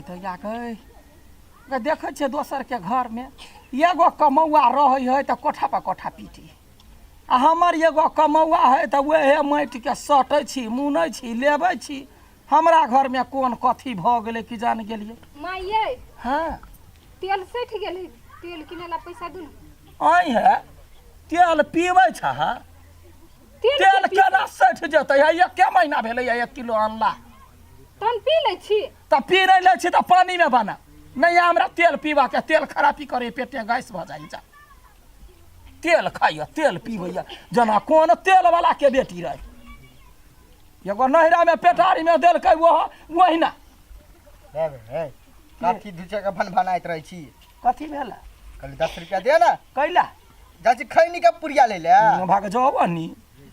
दैया गै गै, देखै छियै दोसरके घरमे एगो कमौआ रहै है तऽ कोठा पर कोठा पीटी आ हमर एगो कमौआ है तऽ उएह माटिके सटै छी मुनै छी लेबै छी हमरा घरमे कोन कथी भऽ गेलै कि जान गेलियै माँ ये हँ तेल सठि गेलै तेल किनै ला पैसा दू ने आइ है तेल पीबै छह तेल तेल के पी- केना सठि जेतै है एके महीना भेलैए 1 किलो अनला। तहन पी लै छी। तऽ पी नहि लै छी तऽ पानिमे बना नहि। हमरा तेल पीबाके तेल खराबी करे पेटे गैस भऽ जाइ जा। तेल खाइए, तेल पीबैए, जेना कोन तेल वाला के बेटी रहै। एगो नैहरामे पेटारीमे देलकै ओ ओहिना। हे हे, कथी धुचे के भन भनाइत रहै छी? कथी भेल? कहली 10 रुपया दे ने। कैला? जाइ छी खैनी के पुड़िया लै ले। भाग जाओ नी,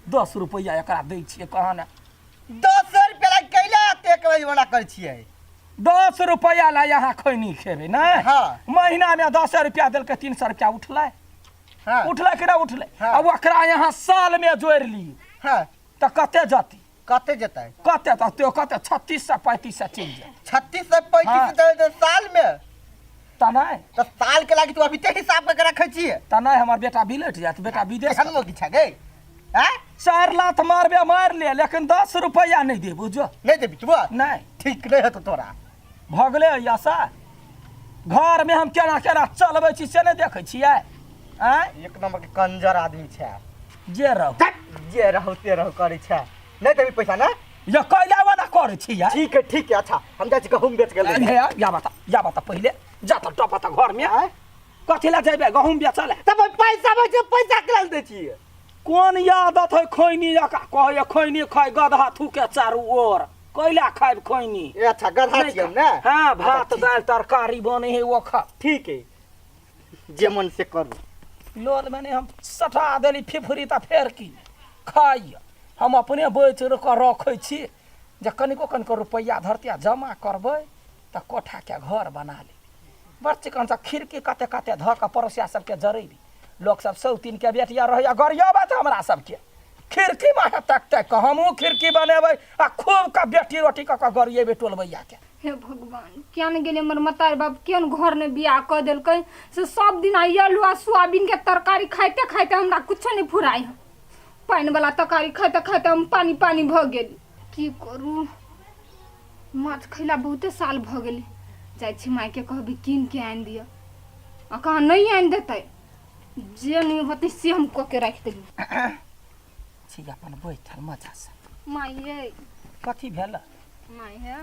10 रुपैआ एकरा दै छियै कहाँ ने। 10 रुपया ला कैला एतेक ओना करै छियै? 10 रुपैआ ला यहाँ खैनी खेबै नहि? हाँ। महीनामे 10 रुपैआ देलकै, 300 रुपैआ उठलै। हाँ। उठलै कि नहि उठलै? हाँ। आ ओकरा यहाँ सालमे जोड़ि लियौ हाँ तऽ कते जती? कते जेतै? कते तऽ त्यो कते 3600 3500 चलि जायत। 3600 3500 साल में? तऽ नहि। तऽ साल के लागी तू अभी ते हिसाब करके रखै छियै? तऽ नहि, हमर बेटा बिलटि जायत, बेटा विदेश। केहन मोगी छै गे हैं? चारि लाख मारबे मारि ले, लेकिन 10 रुपैआ नहि देबू जो। नहि देबी तू? नहि। ठीक नहि हेतौ तोरा। भऽ गेलै आशा। घरमे हम केना केना चलबै छी से नहि देखै छियै आँय? एक नंबर के कंजर आदमी छै। जे रहू। जे रहू ते रहू करै छै। नहि देबी पैसा ने? ये कैला वाला करै छियै। ठीक है, ठीक है। अच्छा, हम जाइ छी गहूम बेच के ले। हे, या बता, या बता, पहिले जा तऽ टपा तऽ घरमे। आँय? कथी लए जेबै गहूँम बेचऽ लए? तब पैसा बचे, पैसा के लेल दै छियै। कोन आदत है खैनी जकाँ कहैए खैनी खाय गदहा थूके चारू ओर। कैला खायब खैनी? ए अच्छा, गधा नहि छियै हम ने? हाँ, भात अच्छा, ठीक। दालि तरकारी बने है ओ खा। ठीक है, जे मन से करू। लोल में हम सटा देली फिफरी तऽ फेर की खाइए। हम अपने बेच कऽ रखै छी जे कनिको कनिको रुपैआ धरती आ जमा करबै तऽ कोठाके घर बना लेबै बड़ चिकनसँ, खिड़की कते कते धऽ कऽ पड़ोसिया सबके जरेबी। लोक सब सौतीनके बेटिया रहैया गरियबत हमरा सबके खिड़कीमे हे तक तक कऽ। हमहूँ खिड़की बनेबै आ खूब कऽ बेटी रोटी कऽ कऽ गरियेबै टोलबैयाके। हे भगवान, किया ने गेलियै हमर मतारी बाप केहन घर ने बियाह कऽ देलकै से सब दिन आई आलू आ सोयाबीन के तरकारी खाइते खाइते हमरा कुछो नहि फुराइ है। पानि वाला तरकारी खाइते खाइते हम पानि पानि भऽ गेली। की करू, माछ खैला बहुते साल भऽ गेलै। जाइ छी मायके कहबै कीन के आनि दिअ। आ कहाँ नहि आनि देतै, जे नहि होतै से हम कऽ के राखि देबै। छी अपन बैठल मजासँ। माय ये। कथी भेल? माय हे।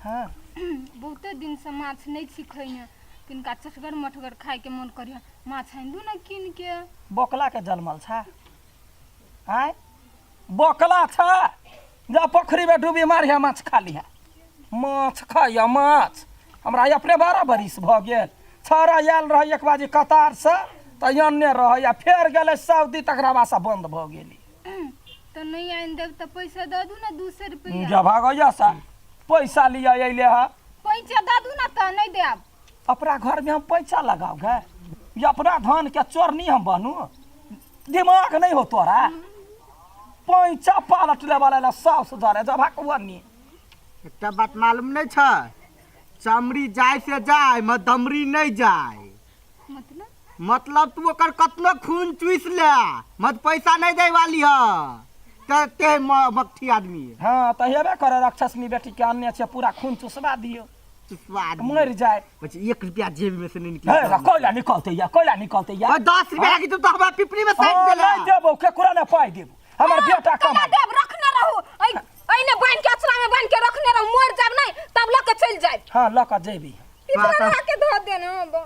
हाँ। बहुते दिनसँ माछ नहि छी खैने। किनका चटगर मटगर खायके मन करिय, माछ आनि दू ने कीन के। बोकला के जन्मल छ आँय? बोकला छ जा पोखरीमे डूबी मारिहे, माछ खा लिहे। माछ खाइए माछ। हमरा अपने 12 बरिस भऽ गेल। छौड़ा आयल रहै एक बाजी कतारसँ तऽ अनने रहै आ फेर गेलै सऊदी, तकरा बादसँ बन्द भऽ गेलै। तऽ नहि आनि देब तऽ पैसा दऽ दू ने 200 रुपैआ। जब भागैया सा पैसा लिअ अयले हँ। पैसा दऽ दू ने तऽ नहि देब। अपना घरमे हम पैसा लगाउ गे? ये अपना धान के चोरनी हम बनू? दिमाग नहीं हो तोरा? पैसा पालट ले वाला ला साउस जरे जब हकवनी। एकटा बात मालूम नहि छै, चमड़ी जाय से जाय मगर दमड़ी नहि जाय। मतलब? मतलब तू ओकर कतनो खून चूस ले मत पैसा नहीं दे वाली है। ते ते मकठी आदमी है। हाँ तऽ हेबे करे, राक्षसनी बेटी के आनने छै, पूरा खून चुसबा दियौ। चुसवा दियौ। मरि जाय। बच्चे, 1 रुपया जेब में से नहीं निकले। हे, कोयला निकलते या कोयला निकलते या? 10 रुपया की तू तो हमरा पिपरी में साइड हाँ, देला। नहीं देबो, केकरो ने पाइ देबो, हमर बेटा केना कमाइ। देब? रखने रहू, ऐने बान्हि के, अचरा में बान्हि के रखने रहू। मर जाब नहीं तब लऽ के चलि जायब। हाँ, लऽ कऽ जेबी। पिछला लगा के धऽ देने बा।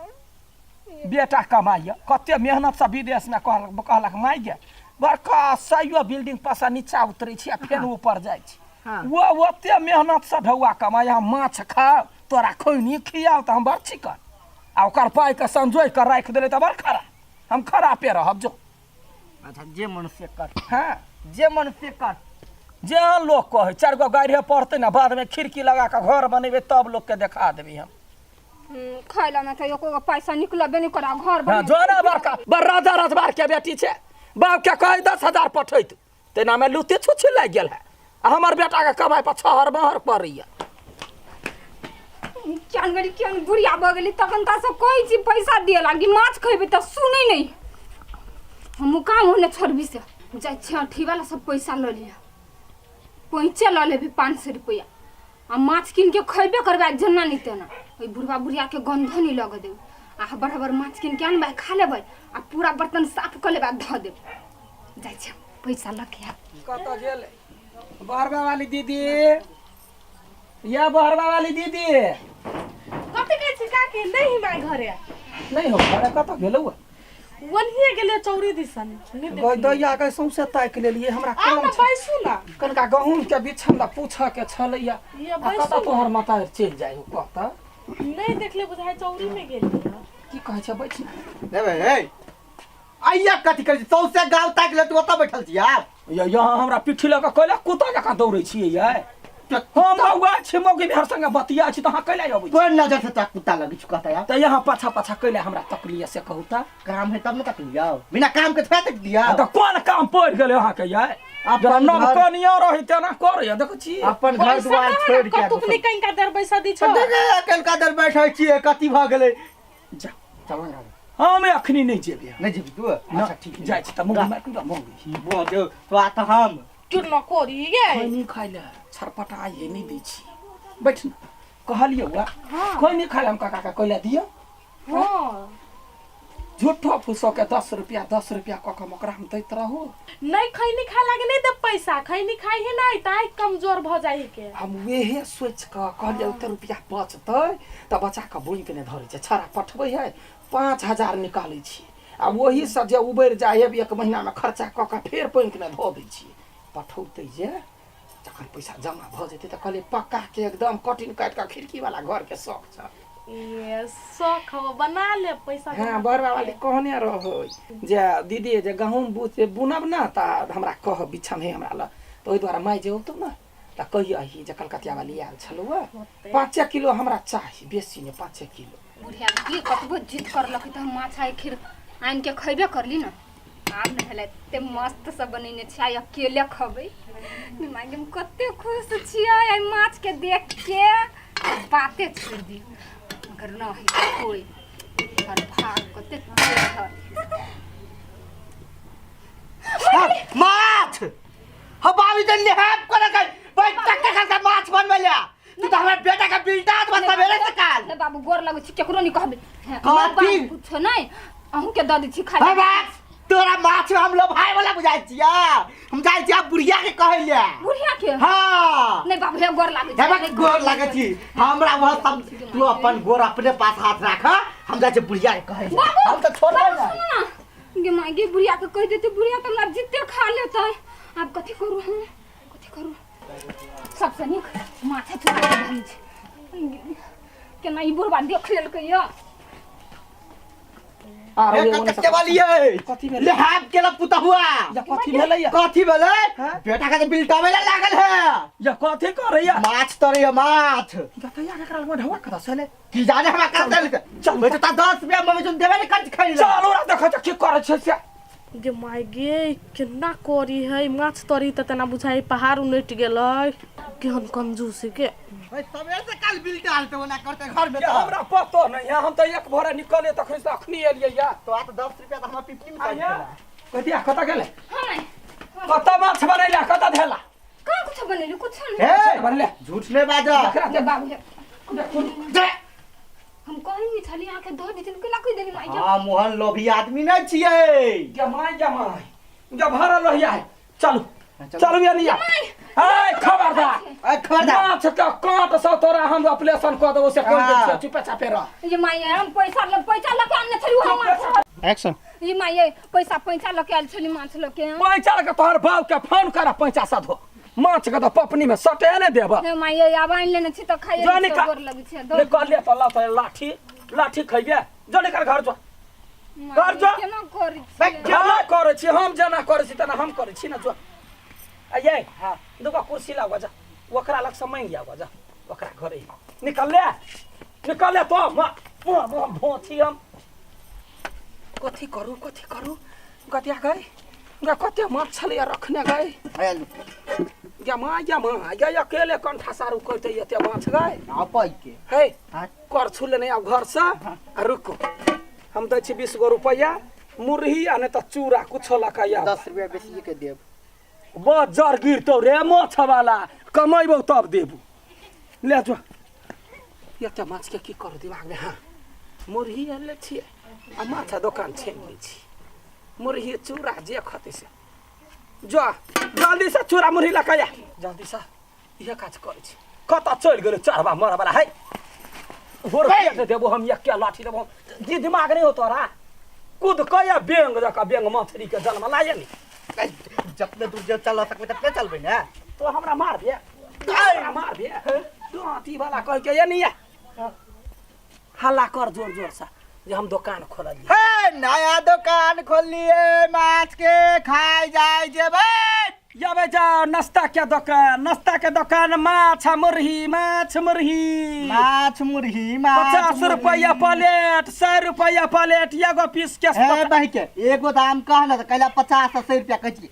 बेटा कमाइए कते मेहनतसँ विदेशमे। कहलक कहलक माय गे, बड़का सैयो बिल्डिंग पर से नीचा उतरै छी आ फेर ऊपर जाइ छी। हाँ। ओ ओते मेहनतसँ ढौआ कमाइ, हम माछ खाउ, तोरा खैनी खियाउ तऽ हम बड़ चिकन आ ओकर पाइके संजोइ कऽ राखि देलै तऽ बड़ खराब। हम खरापे रहब जो। अच्छा, जे मन से कर। हाँ। जे मन से कर। जेहन लोक कहै, चारि गो गाड़िए पड़तै ने, बादमे खिड़की लगा कऽ घर बनेबै तब लोकके देखा देबै हम। खाय ला में तो एको गो पैसा निकलबे नहीं करा घर हाँ, बने। जो ने बड़का बड़ राजा रजबार के बेटी छै, बाप के कहै 10,000 पठैत तेना में लुते छुछि लागि गेल है आ हमर बेटा के कमाइ पर छहर बहर पड़ैया। केहन गरी केहन बुढ़िया भऽ गेली तखन तऽ सब कहै छी पैसा दिअ लागी माछ खयबै तऽ सुनै नहि हमहूँ काम होने छोड़बी से जाइ छी अथी वाला सब पैसा लऽ लिअ पैंचे लऽ लेबै 500 रुपैआ आ माछ कीन के खयबे करबै आ जेना नहि तेना ओहि बुढ़बा बुढ़ियाके गन्धो नहि लगऽ देबै आ बराबर माछ कीन के अनबै खा लेबै आ पूरा बर्तन साफ कऽ लेबै आ धऽ देबै जाइ छी हम पैसा लऽ के आयब। कतऽ गेल बहरबा वाली दीदी या बहरबा वाली दीदी कथी कहै छी काकी नहीं माय घरे नहीं हो घरे कतऽ गेलौ ओनहिए गेलै चौरी दिसन नहि गई देखलियै। दैया के सौंसे ताकि लेलियै हमरा आउ काम ने छै बैसू ने कनिका गहूँम के बिछन द पूछऽ के छलैया ये आ बैसू कतऽ ने। तोहर माता चलि जाइ हो कतऽ नहि देखले बुझाइ चौरी में गेलियै की कहै छै बैठ ने रे भाई हे आइया कथी करै छी सौंसे गाँव ताकि ले तू ओतऽ बैठल छी यार ये यहाँ हमरा पिट्ठी लऽ कऽ कैला कुत्ता जकाँ दौड़ै छियै यै हम बौआ छी मौगी बिहार संगे बतिया छी तऽ अहाँ कैला अबै छी कोन नजर से तोरा कुत्ता लगै छौ कहता यार तऽ यहाँ पाछा पाछा कैला हमरा तकलियै से कहू तऽ काम है तब ने तकलियौ बिना काम के थोड़ा तक दिया तऽ कोन काम पड़ि गेलै अहाँके यै अपन जरा नव घर- कनिया रही तेना करैया देखै छी अपन घर पैसा दुआर दहो ने, छोड़ के कतुक निकैन का दर पैसा दी छौ कनका दर बैठल छियै कथी भऽ गेलै जा चल ना हम अखनी नहि जेबै नहि जेबी तू अच्छा ठीक है जाइ छी तऽ मौगी मारि कऽ मौगी बोल दे तो आ तऽ हम क्यों न कोरी गे खैनी खाइ लए छरपटाइए नहि दै छी बैठ ने कहलियै हुआ खैनी खाइ लए हम काका के कैला दिअ हाँ झूठो फूसो के 10 रुपया 10 रुपया कऽ कऽ हम ओकरा हम दैत रहू। नहीं खैनी खाए लागे नहीं दे पैसा खैनी खाई है नहीं ताई कमजोर भ जाई के। हम वेहे सोचि कऽ कहलियै ओते रुपया बचतै तऽ बचा कऽ बैंक नहि धरै छै छड़ा पठबै है 5000 निकालै छी आ ओहीसँ जे उबरि जाइ है एक महीनामे खर्चा कऽ कऽ फेर बैंकमे धऽ दै छियै। पठौतै जे जखन पैसा जमा भऽ जेतै तऽ कहलियै पक्काके एकदम कटिन काटि कऽ खिड़कीवला घरके शौक छै। ये शौक हो बना ले पैसा हाँ जमा बड़वा करके। वाली कहने रहो जे दीदी जे गहूँम बुझ बुनब ने तऽ हमरा कह बिछन है हमरा लग तऽ ओहि दुआरे माय जे औतौ ने तऽ कहियही जे कलकतिया वाली आयल छलौ 5 किलो हमरा चाही बेसी नहि 5 किलो। बुढ़िया की कतबो जिद करलक तऽ हम माछ आइ खीर आनि के खयबे करली ने। आब ने भेलै एते मस्त से बनेने छियै आइ अकेले खबै माय हम कते खुश छियै आइ माछ के देख के बाते छोड़ि दियौ मगर न है कोइ और भाग कते तेज है। माछ हम बाबी तो नेहाब करे गई भाई तक के खा माछ बनबै ले तू तो हमरा बेटा का बिल्टा बस सवेरे से काल। हे बाबू गोर लगै छी केकरो नहीं कहबै। हे, कथी? बाबू, कुछो नहीं अहूँ के दऽ दै छी खाइ हे बाप तोरा माछ में हम लोग भाई वाला बुझाइ छिया हम जाइ छिया बुढ़िया के कहै ले। बुढ़िया के? हाँ। नहीं बाबू हे गोर लागै हे बाप गोर लागै छी हमरा वह सब तू अपन गोर अपने पास हाथ राख हम जाइ छी बुढ़िया के कहै ले। बाबू हम तऽ छोड़बै बाबू, ना। सुनू ना गे माय गे बुढ़िया के कहि देते बुढ़िया तऽ हमरा जिते खा लेतै। आब कथी करू हम कथी करू? सबसँ नीक माछा चुरा के धरै छै केना ई बुढ़बा देख लेलकै यऽ। आरो ए, ये ओने कते के वाली है कथी भेलै? लेहाब केला पुतहुआ। या कथी भेलै या? कथी भेलै? हाँ? बेटा के बिलटावे ला लागल है। या कथी करैया? माछ तरैया माछ। या तऽ या केकरा लगमे ढौआ कतऽ से एलै? की जाने हमरा कर देल। चल। बेटा ता 10 रुपया मम्मी सुन देबे ने खर्च खाइ ला। चल ओरा देखै छ की करै छै से। गे माय गे केना करी है माछ तरी तऽ तेना बुझाइ पहाड़ उनटि गेलै केहन कंजूस के। भाई सबेर से काल बिलटा आलते ओना करते घर में या तो हमरा पतो नहीं है हम तऽ एक भोरे निकले तखन से अखनी एलियै या। तो आ तो 10 रुपया तो हमरा पिपनी में आया चल। कथी कतऽ गेलै? हाँ कतऽ माछ बनैला कतऽ धेला? कहाँ कुछो बनेलू कुछो नहीं। ए बनले झूठ नहीं बाजा। एकरा गे बाबू हे दे। हम कहीं नहीं छली आके धो देथिन केना कहि देली माय हाँ मोहन लोभी आदमी नहीं छियै। जमाई जमाई जब भरल रहिया है चलू चलू। चलू ये लिया ए खबरदार। ए खबरदार। माछ के कांट से तोरा हम ऑपरेशन कऽ देबो से कहि दै छियौ चुपे चापे रह। ये माय हम पैसा ल पैसा लऽ के आनने छली हम माछ। एक्शन। ये माय पैसा पैसा लऽ के आयल छली माछ लऽ के। पैंचा के तोहर बाप के फोन कर पैंचा सधो माछ के तऽ पपनी में सटे ने देब। हे माय आब आनि लेने छी तऽ खाइए जो निकाल। गोर लगै छै दऽ। निकाल ले तऽ ला तऽ लाठी लाठी खैबे जो निकाल घर जो घर जो। केना करै छियै? हम करै छी हम जेना करै छी तेना हम करै छी ने जो आ ये हाँ दूगो कुर्सी लाबऽ जा ओकरा लग से मांगि आबऽ जा ओकरा घरे निकल ले निकल ले तो भोथी हम कथी करू कथी करू गतिया गई गा कते माछ छलैया रखने गई। गे माँ गे माँ गे अकेले कंठा सारू करते एते माछ गए आ पाइ के हे हाँ। कर छू लेने आब घर से आ रुको हम दै छी 20 गो रुपया मुरही आ नहीं तऽ चूड़ा कुछो लऽ कऽ आब 10 रुपया बेसी के देब। बस जर गिरतौ रे माछ वाला कमेबौ तब देबू ले जो एते माछ के की करू दिमाग में हाँ मुरही आनले छियै आ माछ दोकान छानि लै छी मुरही चूड़ा जे खतै से जो जल्दी से चूड़ा मुरही लऽ कऽ आ जल्दी से इहे काज करै छी कतऽ चलि गेलै चढ़बा मरऽ वाला है होर पेट देबो हम एके लाठी देबो जे दिमाग नहीं हो तोरा कूद कऽ या बेंग जकाँ बेंग मछली के जन्म लाये नी जतने दूर जे चल सकबै ततने चलबै ने। तो हमरा मार दे, हमरा मार दे तू अथी वाला कह के ये नहीं है हल्ला कर जोर जोर से जे हम दोकान खोललिए। हे नया दोकान खोललिए माछ के खाय जाय जेबै। यबे जाओ नाश्ता के दोकान, नाश्ता के दोकान माछ आ मुरही, माछ मुरही, माछ मुरही, माछ 50 मुरही। रुपया प्लेट, 100 रुपया प्लेट, एगो पीस के हे बहिन के एगो दाम कह न त कैला 50 से 100 रुपया कहै छियै।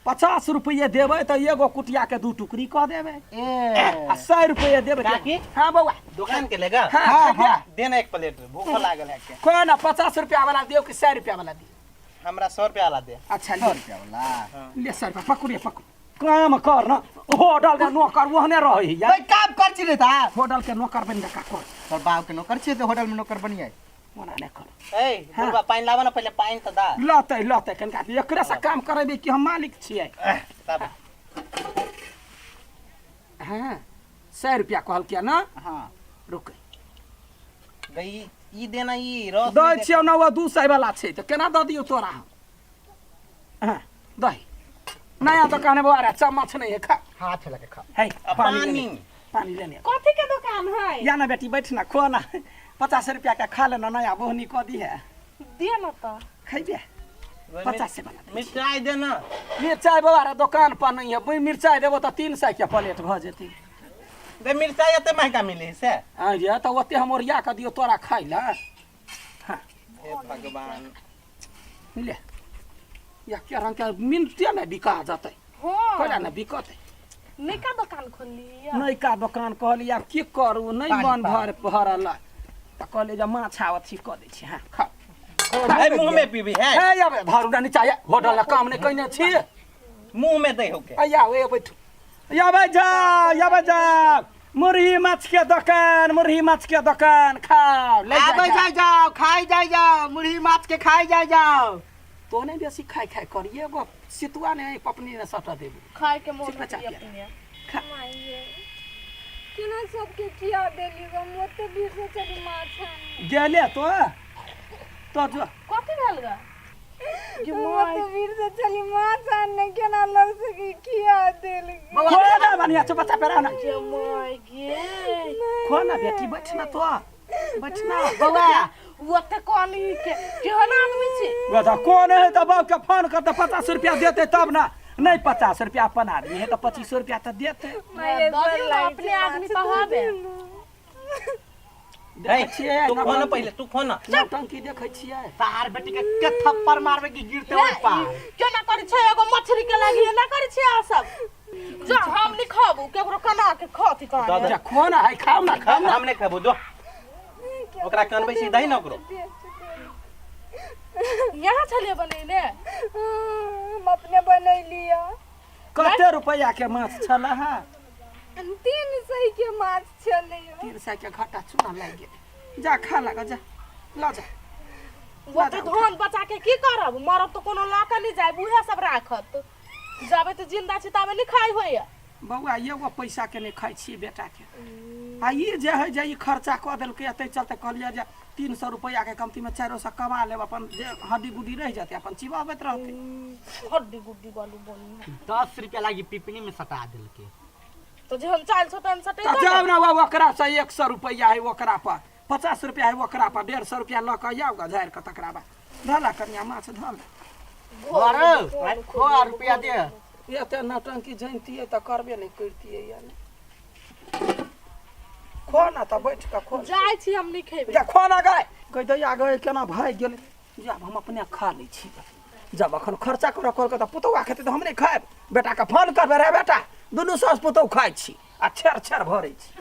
50 रुपये देबै तऽ एगो कुटिया के 2 टुकड़ी कऽ देबै। ए आ 100 रुपये देबै। काकी? हाँ बौआ। दुकान के लेगा? हाँ, हाँ, खैया। हाँ। देना एक प्लेट, भूख लागल है के। कोना 50 रुपया वाला दियौ कि 100 रुपया वाला दियौ? हमरा 100 रुपया वाला दे। अच्छा, 100 रुपया वाला। ले 100 रुपया पकड़िए, पकड़। काम कर न, होटल के नौकर ओहने रहै है यार। भाई काम कर छी रे ता। होटल के नौकर बनि कऽ कर। तोर बाप के नौकर छियै तऽ होटल में नौकर बनि जाय। ओना नहि कर। ए, हाँ। बुढ़बा पानि लाबऽ ने पहिले, पानि तऽ दा। लतै लतै कनिका एकरे से काम करेबै कि हम मालिक छियै। तब। हाँ, 100 रुपया कहलकै ना? हाँ। रुक। गई ई देना ई रस दै नहि छियौ ने, ओ 200 वाला छै तऽ केना दऽ दियौ तोरा हम? हाँ, दही। नया दोकान है बौआ रे, चम्मच नहीं है, खा। हाथ लगे खा। है, आ, पानी पानी। लेने, पानी लेने। कथी के दुकान है? या ना बेटी बैठ ना, खो ना, 50 रुपया के खा लेना, नया बोहनी कऽ दी है। दे ना तो। खैबे? 50 से वाला। मिरचाई दे ना। मिरचाई बौआ रे दोकान पर नहीं है, मिरचाई देबो तऽ 300 के प्लेट भऽ जेतै। दे मिरचाई एते महंगा मिले से? आँ ये तऽ ओते हम ओरिया कऽ दियौ तोरा खाइ लए। हाँ। हे भगवान। ले या के रंग के मिनटे में बिका जतै। हाँ। कोना ने बिकतै। नयका दोकान खोलली? नयका दोकान कहली आब की करू, नहि पानि, मन पानि। भर भरल तऽ कहलियै जे माछ अथी कऽ दै छी। हाँ खा। है मुंह में पीबी है। हे आबे धरू ना नीचा, होटल ला काम नहि कयने छी। मुंह में दै होके। अइया ओए बैठू। याबे जा, याबे जा, मुरही माछ के दोकान, मुरही माछ के दोकान, खाओ ले जा, आबै जा। जाय जाओ, खाइ जाय जाओ, मुरही माछ के खाइ जाय जाओ। तो नहीं बेसी खाय खाय करिए, एगो सितुआ ने पपनी ने सटा देबू। खाय के मोन सिर्फ बच्चा होइए पिया। अपने। खा। माइये केना सबके खिया देली गो, हम ओते भीड़ से चली माछ आने। गेले तो तो जो कथी भेल गा? हम ओते भीड़ से चली माछ आने, केना लग सकी खिया देल। खो ना बनिया चुप बच्चा पेरा ना। गे माय गे। खो ना बेटी, बैठ ना तो, बैठ ना बौआ ओते कहली के केहन आदमी छी? गधा कोन है तऽ बाप के फोन कर तऽ 50 रुपया देते तब ना। नहीं 50 रुपया अपन आदमी है तऽ 25 रुपया तऽ देते। माइये दऽ दियौ ने, गोर लागै अपने छी, आदमी माछ तऽ दऽ हबे। दियौ ने। देखै छियै तू खो ना पहिले, तू खो ना। नौटंकी देखै छियै। तार बेटी के के थप्पड़ मारबे कि गिरते ओइ पार। केना करै छै एगो मछली के लागि एना करै छै अहाँ सब? जो हम नहीं खाबू, केकरो कना के खथी दऽ कहानी। दे। जा खो ना है, खाओ ना, खाओ ना। हम नहीं खेबो, जो ओकरा कनबै छी दही ना ओकरो। यहाँ छलियै बनेने? हम अपने बनैली है। कते रुपया के माछ छलै है? 300 के माछ छलै। 300 के घाटा चूना लागि गेल। जा खा लगा, जा ल जा। ओते धन बचा के की करब? मरब तऽ कोनो लऽ के नहि जायब, उएह सब राखत। जाबे तऽ जिंदा छी ताबे नहि खाइ होइए। बौआ एगो पैसा के नहि खाइ छियै बेटा के। आ ई जे है जे ई खर्चा कऽ देलकै, ताहि चलते कहलियै जे 300 रुपया के कमती में 400 कमा लेब, अपन जे हड्डी गुड्डी रहि जेतै अपन चिबाबैत रहतै। हड्डी गुड्डी वालू बनी। 10 रुपया लागि पिपनी में सटा देलकै। तऽ जेहन चालि छौ तेहन सटे। तऽ जाउ ने बाबू, ओकरा से 100 रुपया है ओकरा पर, 50 रुपया है ओकरा पर, 150 रुपया लऽ कऽ आउ गऽ झाड़ि कऽ, तकरा बाद धऽ कनिया माछ धऽ ले। अरे खो रुपया दे। एते नौटंकी जनितियै तऽ करबे नहि करितियै। या नहि खो ना तऽ बैठ कऽ खो। जाइ छी, हम नहि खेबै। जा खो ना गए कहि दैया गए केना भागि गेलै। जब हम अपने खा लै छी, जब अखन खर्चा करऽ कहलकै तऽ पुतौआ खेतै तऽ हम नहि खायब। बेटाके फोन करबै, रे बेटा दुनू सास पुतहु खाइ छी आ छेर छेर भरै छी।